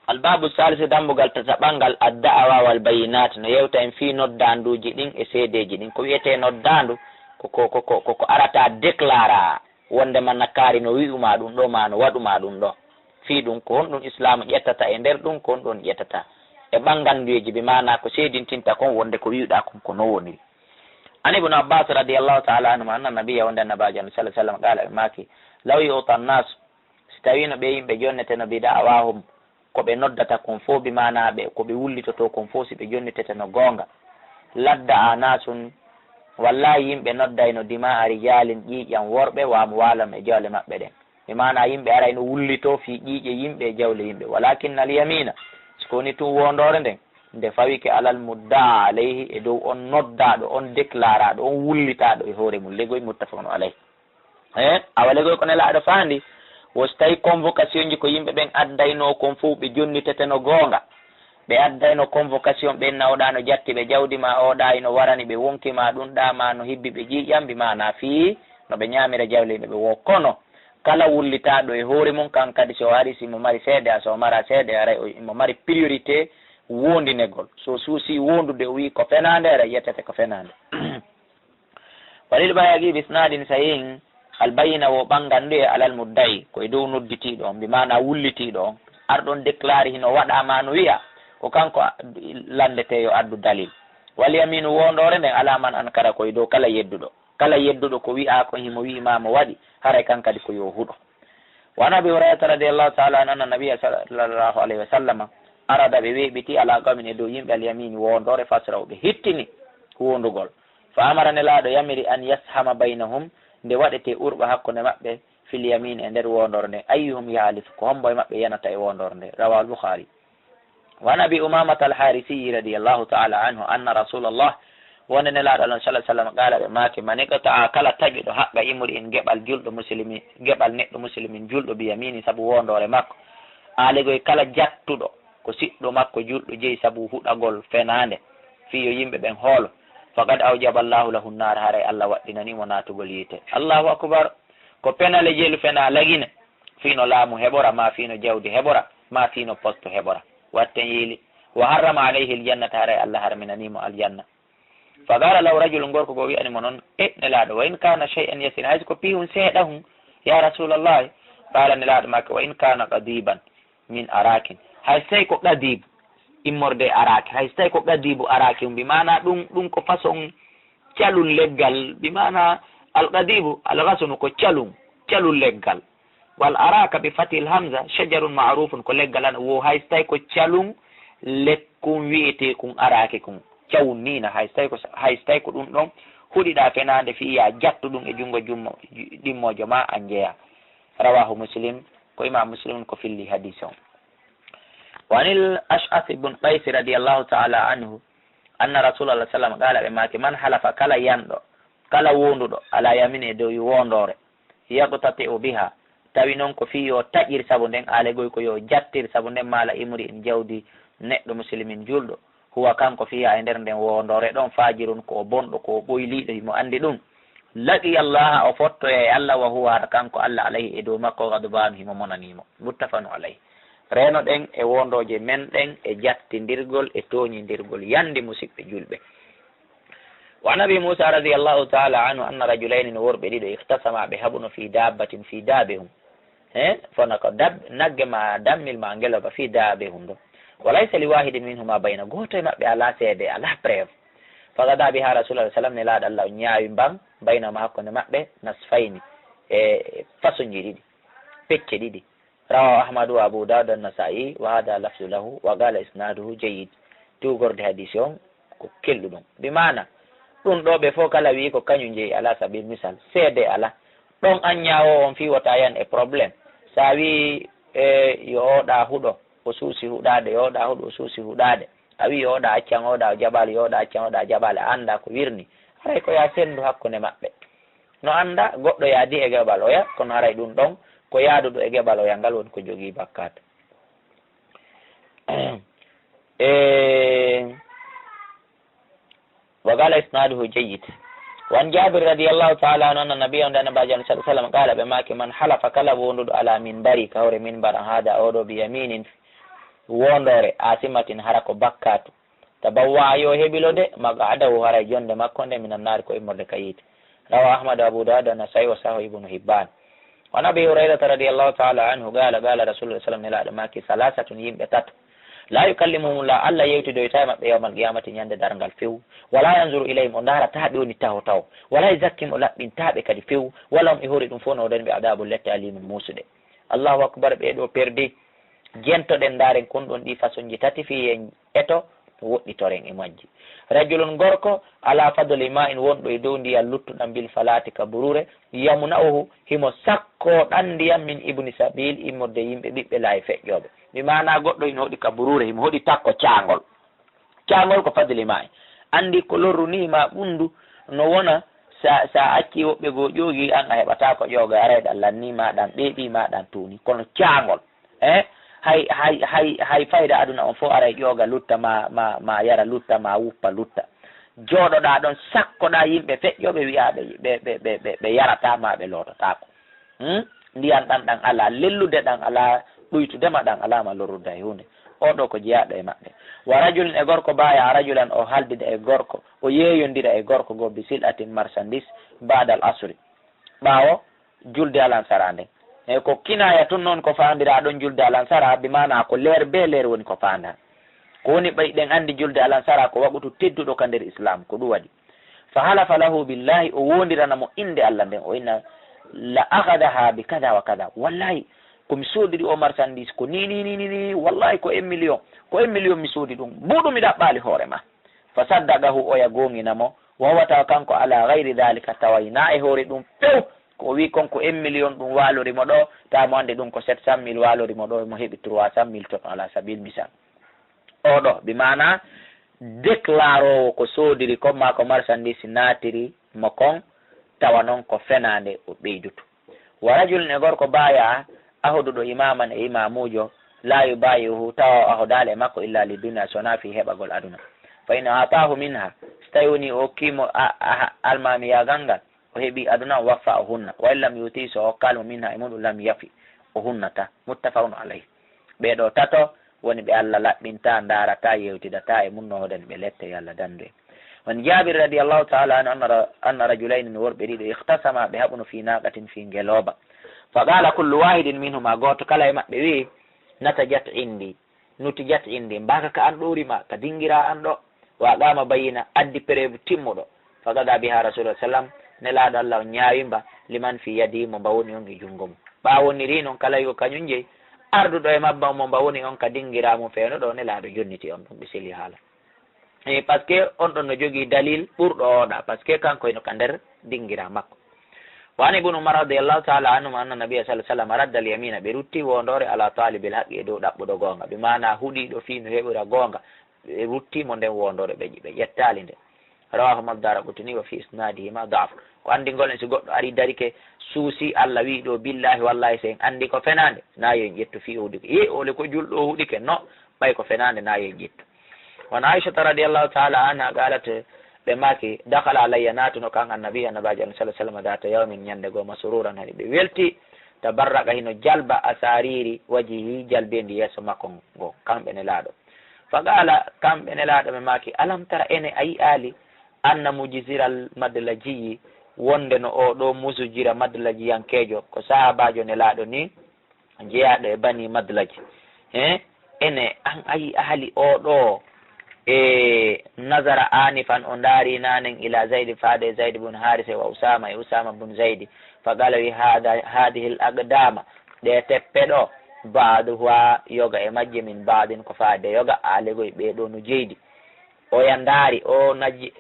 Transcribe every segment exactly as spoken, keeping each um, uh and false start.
Albaabu salisu, dambugal tataɓangal, adda'awa wal bayinat, no yewta en fii noddaanduuji ɗin e seedeeji ɗin. Ko wi'etee noddaandu, ko, ko, ko, ko, ko, ko arata déclara wonde man nakkaari no wi'umaa ɗum ɗo, maa no waɗumaa ɗum ɗo. Fii ɗum, ko honɗum Islaamu ƴettata e nder ɗum, ko honɗum ƴettata e ɓannganduyeeji, bi maanaa ko seedintinta kon wonde ko wi'uɗaa kon ko non woniri. An Ibnu Abbaas radiyallahu ta'ala anhuma anna nabiyya, wonde Annabaajo sallallahu alaihi wasallam, qaala, ɓe maaki, law yu'ta an-naas, si tawiino ɓe yimɓe jonneteno bi da'awaahum, ko ɓe noddata kon fof, bi maanaa ɓe, ko ɓe wullitotoo kon fof, si ɓe jonniteteno goonga, ladda'a naasun, wallahi yimɓe noddayno dima'a rijaalin, ƴiiƴan worɓe, wa amwaalan, e jawle maɓɓe ɗen. Bi maanaa yimɓe arayno wullitoo fii ƴiiƴe yimɓe e jawle yimɓe. Walaakinna al-yamiina, si ko woni tun woondoore nden, nde fawike alal mudda'a alayhi, e dow on noddaaɗo, on déclaraaɗo, on wullitaaɗo e hoore mun. Legoy, muttafaqun alayhi. Eh, awa legoy ko Nelaaɗo faandi, wo si tawi convocation ji ko yimɓe ɓen addaynoo kon fof ɓe jonniteteno goonga. Ɓe addayno convocation, ɓen na oɗa no jatti ɓe jawdi maa, oɗa ino warani ɓe wonki maa, ɗum ɗa maa no hibbi ɓe ƴiiƴan, bi maanaa fii no ɓe ñaamira jawle yimɓe ɓe wo. Kono kala wullitaaɗo e hoore mum, kan kadi so o ari, si mo mari seede, a so o mara seede, aray o, imo mari priorité wondinegol. So suusi wondude, o wi'i ko fenaande, aray yettete ko fenaande. Walil Bayhaqi bi isnadin sahihin, al bayyina wo ɓangandu e alal mudda'i, ko e dow nodditiiɗo on, bi maana wullitiiɗo on, arɗo on déclare hino waɗa ma no wi'a, ko kanko a-, landete yo addu dalil. Wal yaminu wondoore nden ala man ankara, ko e dow kala yedduɗo. Kala yedduɗo ko wi'a kon himo wi'i ma mo waɗi, haray kan kadi ko yo huɗo. Wa an Abi Hurayrata radiyallahu ta'ala anhu anna nabiyya sallallahu alayhi wa sallama arada, ɓe weeɓiti ala qawmin e dow yimɓe al yamini wondoore, fasra'u ɓe hittini wondugol. Fa amara, Nelaaɗo yamiri, an yashama baynahum, nde waɗete urɓa hakkunde maɓɓe, fil yamin, e nder wondoore nde, ayyuhum yahlifu, ko hombo e maɓɓe yanata e wondoore nde. Rawahul Bukhari. Wa an Abi Umamata al-Harisiyi radiyallahu ta'ala anhu anna Rasulallah, wonde Nelaaɗo Allah sallallahu alaihi wasallam, qala, ɓe maaki, man iqta'a, kala taƴuɗo haqqa imri'in, geɓal julɗo muslimi, geɓal neɗɗo muslimin julɗo, bi yamini, sabu wondoore makko. Aalegoy kala jattuɗo ko siɗɗo makko julɗo jeyi sabu huɗagol fenaande, fii yo yimɓe ɓen hoolo, faqad awjaba Allahu lahu nnaar, haray Allah waɗɗinanii mo naatugol yiite. Allahu akbar. Ko penale jelu fena lagine, fii no laamu heɓora, maa fii no jawdi heɓora, maa fii no poste heɓora. Watten yiili. Wa harrama alayhi aljannata, haray Allah harminanii mo aljanna. Fa qala lahu rajulun, gorko goo wi'ani mo non, e Nelaaɗo, wa in kana shay'an yasir, hay so ko piihun seeɗa hun, ya Rasulallahi? Qala, Nelaaɗo maaki, wa in kana qadiban min arakin, hay so tawi ko qadibu, immorde e araki, hay so tawi ko qadibu araki, bi maana ɗum, ɗum ko façon calun leggal, bi maana al qadibu, al ghasnu ko calun, calun leggal. Wal araka bi fathil hamza shajarun ma'rufun, ko leggal an wo, hay so tawi ko calun lekkun wi'ete kun araki kun. Cawun niina, hay so tawi ko, hay so tawi ko ɗum ɗon huɗiɗa fenaande fii ya jattu ɗum e junngo jummo, ɗimmoojo ma an jeya. Rawahu Muslim, ko Imam Muslim ko filli hadis on. Wa anil Ash'ath ibn Qays radiyallahu ta'ala anhu, anna Rasulallah sallam qala, ɓe maaki, man halafa, kala yanɗo, kala wonduɗo, ala yamini, e dow wondoore, yaqtati'u biha, tawi non ko fii yo taƴir sabu nden, aalegoy ko yo jattir sabu nden, mala imri'in, jawdi neɗɗo muslimin julɗo, huwa, kanko, fiha, e nder nden wondoore ɗon, fajirun, ko o bonɗo, ko o ɓoyliiɗo, himo andi ɗum. Laqiya Allaha, o fottoya e Allah, wa huwa, hara kanko Allah, alayhi, e dow makko, ghadbanu, himo monanii mo. Muttafaqun alayhi. Reeno ɗen e wondooje men ɗen e jattindirgol e tooñindirgol yandi, musiɓɓe julɓe. Wa an Abi Musa radiyallahu ta'ala anhu anna rajulayni, no worɓe ɗiɗo, ikhtasama, ɓe haɓuno, fi dabbatin, fi daabehun. He, fona ko dab-, nagge ma dammil ma ngeloba, fi daabehun ɗo. Wa laysa li wahidin minhuma bayna, gooto e maɓɓe alaa seede, alaa preuve. Fa qada biha Rasulullah sallam, Nelaaɗo Allah on ñaawi mban, baynahuma, hakkunde maɓɓe, nasfayni, e façon ji ɗiɗi, pecce ɗiɗi. Rawahu Ahmadu wa Abu Dawud wa Nasa'i, wa hadha lafzu lahu, wa qala isnaduhu jayyid. Tuugorde hadisi on ko kelɗuɗum. Bi maana, ɗum ɗo ɓe fof kala wi'i ko kañum jeyi, ala sabil misal, seede ala. Ɗon an ñaawoowo on fii wota yan e problème. Sa wi'i, e, yo oɗa huɗo, o suusi huɗaade, yo oɗa huɗo, o suusi huɗaade. A wi'i yo oɗa accan oɗa o jaɓaali, yo oɗa accan oɗa jaɓaali, a annda ko wirni. Haray ko ya senndu hakkunde maɓɓe. No annda goɗɗo yaadi e geɓal oya, kono haray ɗum ɗon ko yaaduɗo e geɓal oya ngal woni ko jogii bakkaat. E, wa qala isnaduhu jayyid. Wa an Jabir radiyallahu ta'ala anhu anna nabiyya, on Annabaajo sallallahu alaihi wasallam, qala, ɓe maaki, man halafa, kala wonduɗo ala minbari, ka hoore minbar, hada oɗo, bi yaminin, Wondoore, asimatin, hara ko bakkaatu. Tabawwa'a, yo heɓilo de, maq'adahu, haray jonde makko nde, minan naari, ko immorde ka yiite. Rawa Ahmad, Abu Dawud, An-Nasa'i, wa sahahu Ibnu Hibban. Wa an Abi Hurayrata radiyallahu ta'ala anhu qala, qala Rasulullah sallam, Nelaaɗo maaki, salasatun, yimɓe tato, la yukallimuhumullah, Allah yewtidoyta e maɓɓe yawmal qiyamati, ñande darngal few, wala yanzuru ilayhim, o ndaarata ɓe woni taho taho, wala yuzakkihim, o laɓɓinta ɓe kadi few, wala hum, e hoore ɗum fof no woodani ɓe adabun lette alimun muusuɗe. Allahu akbar, ɓee ɗoo perdi. Jentoɗen, ndaaren kon ɗon ɗii façonji tati fii en eto, woɗɗitoren e majji. Rajulun, gorko, ala fadli ma'in, wonɗo e dow ndiyan luttuɗan, bil falati, ka buruure, yamuna'uhu, himo sakkoo ɗan ndiyan, min ibni sabil, immorde yimɓe ɓiɓɓe laayi feƴƴooɓe. Bi maanaa goɗɗo hino hoɗi ka buruure, himo hoɗi takko caangol. Caangol ko fadli ma'in. Anndi ko lorru nii ma ɓunndu, no wona sa, sa accii woɓɓe goo ƴoogii, an a heɓataa ko ƴooga, aray ɗan lannii ma, ɗan ɓeeɓii ma, ɗan tuunii. Kono caangol, eh, hay, hay, hay, hay fayda aduna on fof aray ƴooga lutta ma, ma, ma yara lutta, ma wuppa lutta. Jooɗoɗaa ɗon, sakkoɗaa yimɓe feƴƴooɓe, wi'aa ɓe, ɓe, ɓe, ɓe, ɓe, ɓe yarataa ma ɓe loototaako. Hmm? Ndiyan ɗan, ɗan alaa, lellude ɗan alaa, ɗuytude ma ɗan alaa, ma lorrude hay huunde. Oo ɗoo ko jeyaaɗo e maɓɓe. Wa rajulin, e gorko, baya rajulan, o haldida e gorko, o yeeyondira e gorko goo, bi sil'atin, marchandise, ba'dal asri, ɓaawo julde alansara nden. E ko kinaaya tun non ko faandiraa ɗon julde alansara, bi maanaa ko leer bee leer woni ko faandaa. Ko woni ɓay ɗen anndi julde alansara ko waqutu tedduɗo ka nder Islaam, ko ɗum waɗi. Fa halafa lahu billahi, o woondirana mo innde Allah nden, o inna, la akhadaha bi kada wa kada. Wallahi, ko mi soodiri o marchandise ko ni, ni, ni, ni, ni, wallahi ko un million, ko un million mi soodi ɗum, mbuuɗu mi ɗaɓɓaali hoore ma. Fa saddaqahu, oya goongina mo, wa huwa, tawa kanko ala ghayri dhalika, taway na e hoore ɗum few, ko o wi kon ko un million ɗum waalori mo ɗo, tawa mo anndi ɗum ko sept cent mille waalori mo ɗo, mo heɓi trois cent mille ton ala sabil misal. Oo ɗoo, bi maanaa, deklaroowo ko soodiri kon maa ko marchandise naatiri mo kon, tawa non ko fenaande o ɓeydutu. Wa rajulun, e gorko, baya, ahoduɗo, imaman, e imaamuujo, la yubayi'uhu, tawa o ahodaali e makko, illa li dunya, so wonaa fii heɓagol aduna. Fa in ataahu minha, so tawi woni o okkii mo a, a, almaamiyaagal ngal, o heɓi aduna, waffa, o hunna. Wa in lam yuti, so o okkaali mo minha e muɗum, lam yafi, o hunnata. Muttafaqun alayh. Ɓee ɗoo tato woni ɓe Allah laɓɓinta, ndaarata, yewtidata e mum, no hoodani ɓe lette, yo Allah dandu en. Wa an Jaabir radiyallahu ta'ala anhu anna ra-, anna rajulayni, no worɓe ɗiɗo, ikhtasama, ɓe haɓuno, fi naqatin, fi ngelooba. Fa qala kullu wahidin minhuma, gooto kala e maɓɓe wi'i, natijat indi, nutijat indi, mbaaka ka an ɗo rima, ka dingira an ɗo. Wa aqama bayyina, addi preuve timmuɗo. Fa qada biha Rasulullah sallam, Nelaaɗo Allah on ñaawi mba, liman fi yadi, mo mba woni on e junngo mum. Ɓaawo ni ri non kala yo kañum jeyi, arduɗo e mabba mo mba woni on ka dingira mum fewndo ɗo, Nelaaɗo jonniti on ɗum, ɓe seli haala. E, parce que on ɗon no jogii dalil ɓurɗo oɗa, parce que kanko hino ka nder dingira makko. Wa an Ibn Umar radiyallahu ta'ala anhuma anna nabiyya sallallahu alaihi wasallam radda al-yamina, ɓe rutti wondoore, ala talibil haqqi, e dow ɗaɓɓuɗo goonga, bi maana huɗiiɗo fii no heɓira goonga, ɓe rutti mo nden wondoore, ɓe, ɓe ƴettaali nde. Rawahu ma Daraqutni wa fi isnadihima da'f. Ko anndingol en, si goɗɗo ari darike suusi, Allah wi'i ɗo billahi wallahi, si en anndi ko fenaande, na yo en ƴettu fii o huɗike. Ye, ole ko julɗo o huɗike, no, ɓay ko fenaande, na yo en ƴettu. Wa an Aishata radiyallahu ta'ala anha qalat, ɓe maaki, dakhala alayya, naatuno kan annabi, annabaajo Allah sallallahu alaihi wasallam, data yawmin, ñande goo, masruran, hani ɓe welti, tabarraqa, hino jalba, asariri wajhihi, jalbeendi yeeso makko ngo, kamɓe Nelaaɗo. Fa qala, kamɓe Nelaaɗo ɓe maaki, alam tara, ene a yi'aali, anna mujziral madlajiyi, wonde no oo ɗoo muzjira madlajiyankeejo, ko sahaabaajo Nelaaɗo ni, jeyaaɗo e Bani Madlaj. He, ene, an a yi'aali oo ɗoo, e nazara anifan, o ndaari naanen ila Zaydi, faade Zaydi bun Haarisa wa Usaama, e Usaama bun Zaydi. Fa qala, wi, hada, hadihil aqdama, ɗee teppe ɗoo, ba'duha, yoga e majje, min ba'din, ko faade yoga, aalegoy ɓee ɗoo no jeydi. Oya ndaari, o na j-,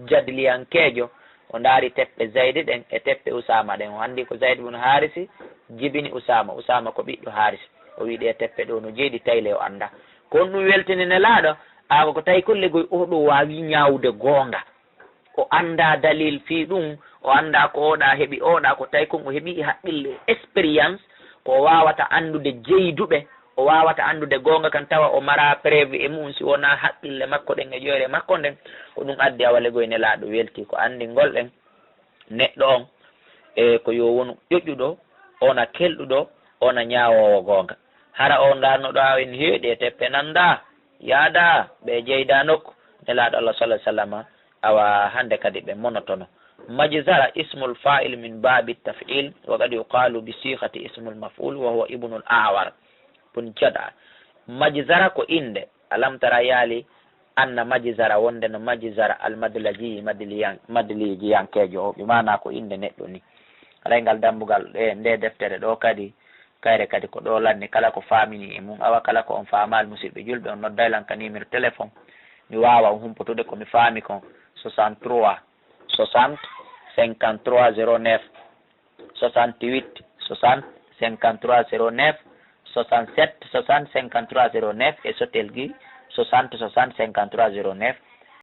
jadliyankeejo, o ndaari teppe Zaydi ɗen e teppe Usaama ɗen. O anndi ko Zayd bun Haarisi jibini Usaama, Usaama ko ɓiɗɗo Haarisi. O wi'i, ɗee teppe ɗoo no jeyɗi, tayle o annda. Ko honɗum weltini Nelaaɗo? A ko, ko tawi kollegoy oo ɗoo waawi ñaawude goonga. O anndaa dalil fii ɗum, o anndaa ko oɗa heɓi oɗa, ko tawi kon o heɓi e haqqille, expérience, ko o waawata anndude jeyduɓe, o waawata anndude goonga kan, tawa o maraa preuve e mu'un, si wonaa haqqille makko ɗen e ƴoyre makko nden. Ko ɗum addi awa legoy Nelaaɗo welti ko anndingol en neɗɗo on, e ko yo wonu ƴoƴƴuɗo, ona kelɗuɗo, ona ñaawoowo goonga. Hara o ndarno ɗo awen heeɗi e teppe nanda, yaada, ɓe jeyda nokku. Nelaaɗo Allah sallallahu alaihi wasallam, awa hande kadi ɓe monotono. Majzara ismul fa'il min babi taf'il, wa qad yuqalu bi sighati ismul maf'ul, wa huwa ibnul A'war bun Jad'a. Majzara ko inde, alam tara yaali anna majzara, wonde no majzara al madlaji, madliyan-, madlijiyankeejo o, bi maana ko inde neɗɗo ni. Alay ngal dambugal, e nde deftere ɗo kadi, kayre kadi ko ɗo lanni kala ko faamini e mum. Awa kala ko on faamaali, musidɓe julɓe, on nodday lan ka numéro téléphone. Mi waawa on humpotude ko mi faami kon, soixante-trois soixante cinquante-trois zéro neuf, soixante-huit soixante cinquante-trois zéro neuf, soixante-sept soixante cinquante-trois zéro neuf, e Sotelgi soixante soixante cinquante-trois zéro neuf.